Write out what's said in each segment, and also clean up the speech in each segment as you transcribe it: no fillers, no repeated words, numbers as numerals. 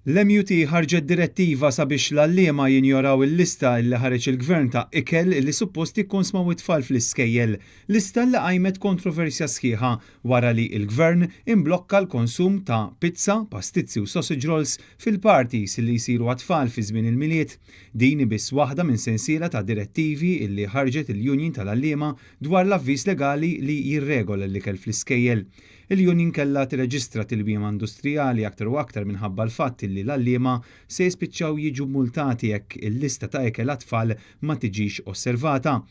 L-MUT ħarġet direttiva sabiex l-għalliema jinjoraw il-lista li ħareġ il-Gvern ta' ikel li suppost jikkonsmaw it-tfal fl-iskejjel. Lista li qajmet kontroversja sħiħa wara li l-Gvern imblokka l-konsum ta' pizza, pastizzi u sausage rolls fil-parties li jsiru għat-tfal fi żmien il-Milied. Din hi biss waħda minn sensiela ta' direttivi li ħarġet il-Union tal-Għalliema dwar l-avviż legali li jirregola l-ikel fl-iskejjel. Il-union kellha tirreġistra tilwima industrijali aktar u aktar minħabba l-fatt li l-għalliema se jispiċċaw jiġu multati jekk il-lista ta' ikel għat-tfal ma tiġix osservata.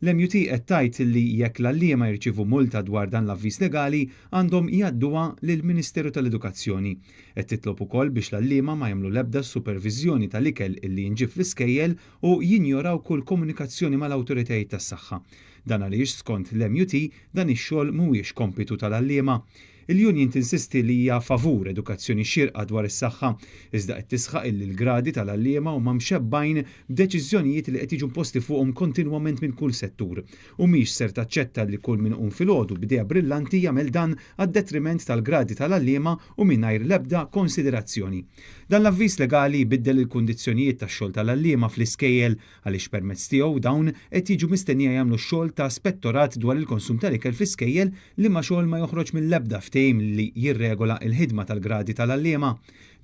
L-MUT qed tgħid li jekk l-għalliema jirċievu multa dwar dan l-avviż legali għandhom jgħadduha lill-Ministeru tal-Edukazzjoni. Qed titlob ukoll biex l-għalliema ma jagħmlu l-ebda superviżjoni tal-ikel illi jinġieb fl-iskejjel u jinjoraw kull komunikazzjoni mal-awtoritajiet tas-saħħa. Dan għaliex skont l-MUT dan ix-xogħol mhuwiex kompitu tal-għalliema. Il-union tinsisti li hija favur edukazzjoni xierqa dwar is-saħħa, iżda qed tisħaq illi l-gradi tal-għalliema huma mxebbgħin b'deċiżjonijiet li qed jiġu imposti fuqhom kontinwament minn kull settur u mhix ser taċċetta li kull min iqum filgħodu b'idea brillanti jagħmel dan għad-detriment tal-gradi tal-għalliema u mingħajr l-ebda konsiderazzjoni. Dan l-avviż legali jbiddel il-kundizzjonijiet tax-xogħol tal-għalliema fl-iskejjel għaliex permezz tiegħu dawn qed jiġu mistennija jagħmlu x-xogħol ta' spettorat dwar il-konsum tal-ikel fl-iskejjel liema xogħol ma joħroġ mill-ebda ftehim li jirregola l-ħidma tal-gradi tal-għalliema.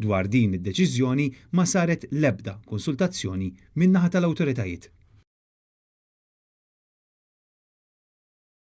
Dwar din id-deċiżjoni ma saret l-ebda konsultazzjoni min-naħa tal-awtoritajiet.